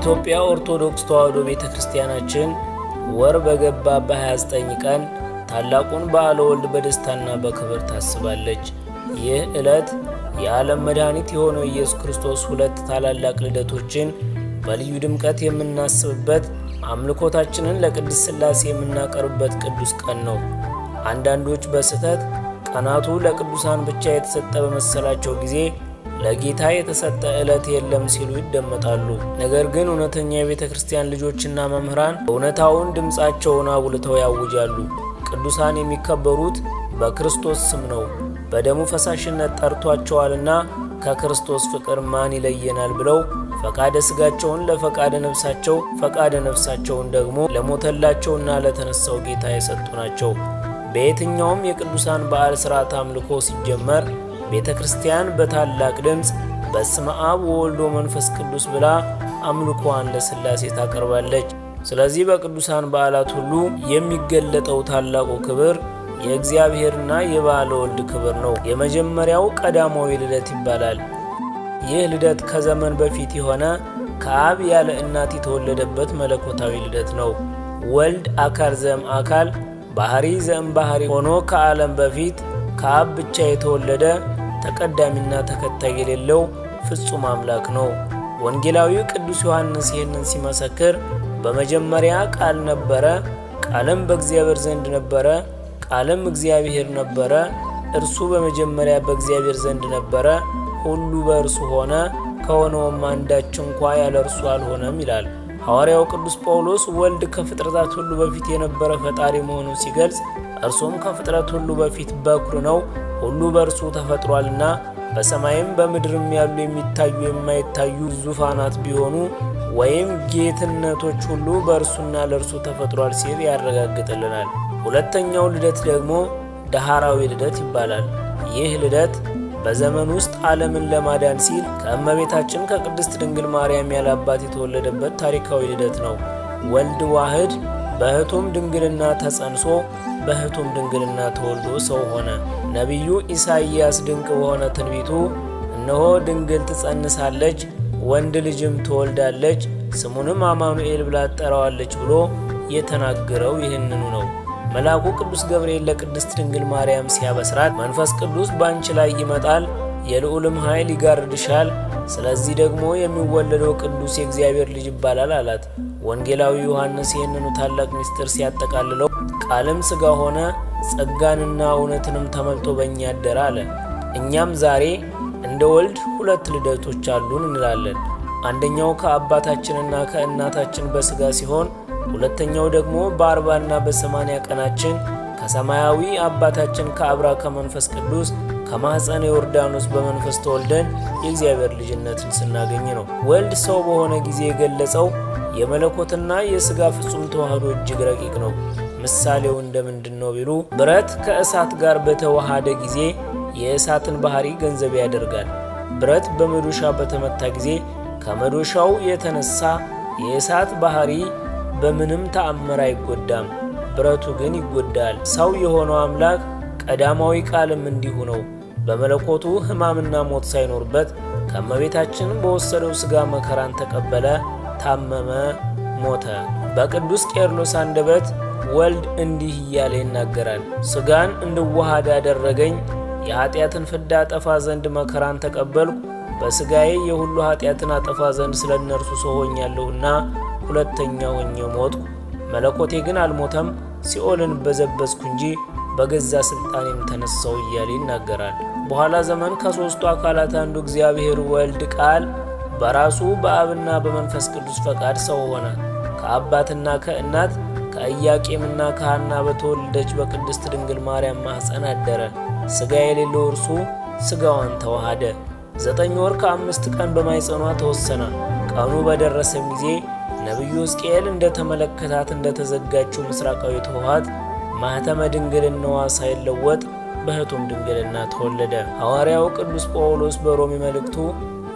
በኢትዮጵያ ኦርቶዶክስ ተዋሕዶ ቤተ ክርስቲያናችን ወር በገባ በ29 ቀን ታላቁን በዓለ ወልድ በደስታና በክብር ታስባለች። ይህ ዕለት የዓለም መድኃኒት የሆነው ኢየሱስ ክርስቶስ ሁለት ታላላቅ ልደቶችን በልዩ ድምቀት የምናስብበት፣ አምልኮታችንን ለቅድስት ሥላሴ የምናቀርብበት ቅዱስ ቀን ነው። አንዳንዶች በስህተት ቀናቱ ለቅዱሳን ብቻ የተሰጠ በመሰላቸው ጊዜ ለጌታ የተሰጠ ዕለት የለም ሲሉ ይደመጣሉ። ነገር ግን እውነተኛ የቤተ ክርስቲያን ልጆችና መምህራን እውነታውን ድምፃቸውን አጉልተው ያውጃሉ። ቅዱሳን የሚከበሩት በክርስቶስ ስም ነው፣ በደሙ ፈሳሽነት ጠርቷቸዋልና ከክርስቶስ ፍቅር ማን ይለየናል ብለው ፈቃደ ስጋቸውን ለፈቃደ ነፍሳቸው፣ ፈቃደ ነፍሳቸውን ደግሞ ለሞተላቸውና ለተነሳው ጌታ የሰጡ ናቸው። በየትኛውም የቅዱሳን በዓል ሥርዓት አምልኮ ሲጀመር ቤተ ክርስቲያን በታላቅ ድምፅ በስመ አብ ወወልድ ወመንፈስ ቅዱስ ብላ አምልኮዋን ለሥላሴ ታቀርባለች። ስለዚህ በቅዱሳን በዓላት ሁሉ የሚገለጠው ታላቁ ክብር የእግዚአብሔርና የበዓለ ወልድ ክብር ነው። የመጀመሪያው ቀዳማዊ ልደት ይባላል። ይህ ልደት ከዘመን በፊት የሆነ፣ ከአብ ያለ እናት የተወለደበት መለኮታዊ ልደት ነው። ወልድ አካል ዘእም አካል፣ ባህሪ ዘእም ባህሪ ሆኖ ከዓለም በፊት ከአብ ብቻ የተወለደ፣ ተቀዳሚና ተከታይ የሌለው ፍጹም አምላክ ነው። ወንጌላዊው ቅዱስ ዮሐንስ ይህንን ሲመሰክር በመጀመሪያ ቃል ነበረ፣ ቃልም በእግዚአብሔር ዘንድ ነበረ፣ ቃልም እግዚአብሔር ነበረ። እርሱ በመጀመሪያ በእግዚአብሔር ዘንድ ነበረ። ሁሉ በእርሱ ሆነ፣ ከሆነውም አንዳች እንኳ ያለ እርሱ አልሆነም ይላል። ሐዋርያው ቅዱስ ጳውሎስ ወልድ ከፍጥረታት ሁሉ በፊት የነበረ ፈጣሪ መሆኑን ሲገልጽ እርሱም ከፍጥረት ሁሉ በፊት በኩር ነው፣ ሁሉ በእርሱ ተፈጥሯልና በሰማይም በምድርም ያሉ የሚታዩ የማይታዩ ዙፋናት ቢሆኑ ወይም ጌትነቶች ሁሉ በእርሱና ለእርሱ ተፈጥሯል ሲል ያረጋግጥልናል። ሁለተኛው ልደት ደግሞ ዳህራዊ ልደት ይባላል። ይህ ልደት በዘመን ውስጥ ዓለምን ለማዳን ሲል ከእመቤታችን ከቅድስት ድንግል ማርያም ያለ አባት የተወለደበት ታሪካዊ ልደት ነው። ወልድ ዋህድ በሕቱም ድንግልና ተጸንሶ በሕቱም ድንግልና ተወልዶ ሰው ሆነ። ነቢዩ ኢሳይያስ ድንቅ በሆነ ትንቢቱ እነሆ ድንግል ትጸንሳለች፣ ወንድ ልጅም ትወልዳለች፣ ስሙንም አማኑኤል ብላ ትጠራዋለች ብሎ የተናገረው ይህንኑ ነው። መልአኩ ቅዱስ ገብርኤል ለቅድስት ድንግል ማርያም ሲያበስራት መንፈስ ቅዱስ ባንቺ ላይ ይመጣል፣ የልዑልም ኃይል ይጋርድሻል፣ ስለዚህ ደግሞ የሚወለደው ቅዱስ የእግዚአብሔር ልጅ ይባላል አላት። ወንጌላዊ ዮሐንስ ይህንኑ ታላቅ ምስጢር ሲያጠቃልለው ቃልም ሥጋ ሆነ፣ ጸጋንና እውነትንም ተመልቶ በእኛ አደረ አለ። እኛም ዛሬ እንደ ወልድ ሁለት ልደቶች አሉን እንላለን። አንደኛው ከአባታችንና ከእናታችን በሥጋ ሲሆን ሁለተኛው ደግሞ በ40ና በ80 ቀናችን ከሰማያዊ አባታችን ከአብራ ከመንፈስ ቅዱስ ከማኅፀነ ዮርዳኖስ በመንፈስ ተወልደን የእግዚአብሔር ልጅነትን ስናገኝ ነው። ወልድ ሰው በሆነ ጊዜ የገለጸው የመለኮትና የሥጋ ፍጹም ተዋህዶ እጅግ ረቂቅ ነው። ምሳሌው እንደምንድን ነው ቢሉ ብረት ከእሳት ጋር በተዋሃደ ጊዜ የእሳትን ባህሪ ገንዘብ ያደርጋል። ብረት በመዶሻ በተመታ ጊዜ ከመዶሻው የተነሳ የእሳት ባህሪ በምንም ተአምር አይጎዳም፣ ብረቱ ግን ይጎዳል። ሰው የሆነው አምላክ ቀዳማዊ ቃልም እንዲሁ ነው። በመለኮቱ ሕማምና ሞት ሳይኖርበት ከእመቤታችን በወሰደው ሥጋ መከራን ተቀበለ፣ ታመመ፣ ሞተ። በቅዱስ ቄርሎስ አንደበት ወልድ እንዲህ እያለ ይናገራል። ሥጋን እንድዋሃድ ያደረገኝ የኀጢአትን ፍዳ አጠፋ ዘንድ መከራን ተቀበልኩ። በሥጋዬ የሁሉ ኀጢአትን አጠፋ ዘንድ ስለ እነርሱ ሰው ሆኛለሁና ሁለተኛ ሆኜ ሞትኩ። መለኮቴ ግን አልሞተም፣ ሲኦልን በዘበዝኩ እንጂ በገዛ ስልጣኔም ተነሳው እያለ ይናገራል። በኋላ ዘመን ከሦስቱ አካላት አንዱ እግዚአብሔር ወልድ ቃል በራሱ በአብና በመንፈስ ቅዱስ ፈቃድ ሰው ሆነ። ከአባትና ከእናት ከኢያቄምና ከሐና በተወለደች በቅድስት ድንግል ማርያም ማኅፀን አደረ። ሥጋ የሌለው እርሱ ሥጋዋን ተዋሃደ። 9 ወር ከ5 ቀን በማኅፀኗ ተወሰነ። ቀኑ በደረሰም ጊዜ ነቢዩ ሕዝቅኤል እንደ ተመለከታት እንደ ተዘጋችው ምስራቃዊት ህወሓት ማኅተመ ድንግልናዋ ሳይለወጥ በሕቱም ድንግልና ተወለደ። ሐዋርያው ቅዱስ ጳውሎስ በሮሜ መልእክቱ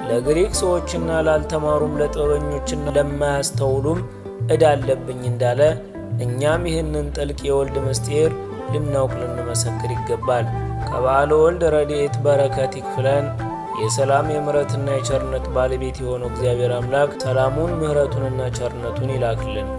ለግሪክ ሰዎችና ላልተማሩም ለጥበበኞችና ለማያስተውሉም ዕዳ አለብኝ እንዳለ እኛም ይህንን ጥልቅ የወልድ ምስጢር ልናውቅ ልንመሰክር ይገባል። ከበዓለ ወልድ ረድኤት በረከት ይክፍለን። የሰላም የምሕረትና የቸርነት ባለቤት የሆነው እግዚአብሔር አምላክ ሰላሙን ምሕረቱንና ቸርነቱን ይላክልን።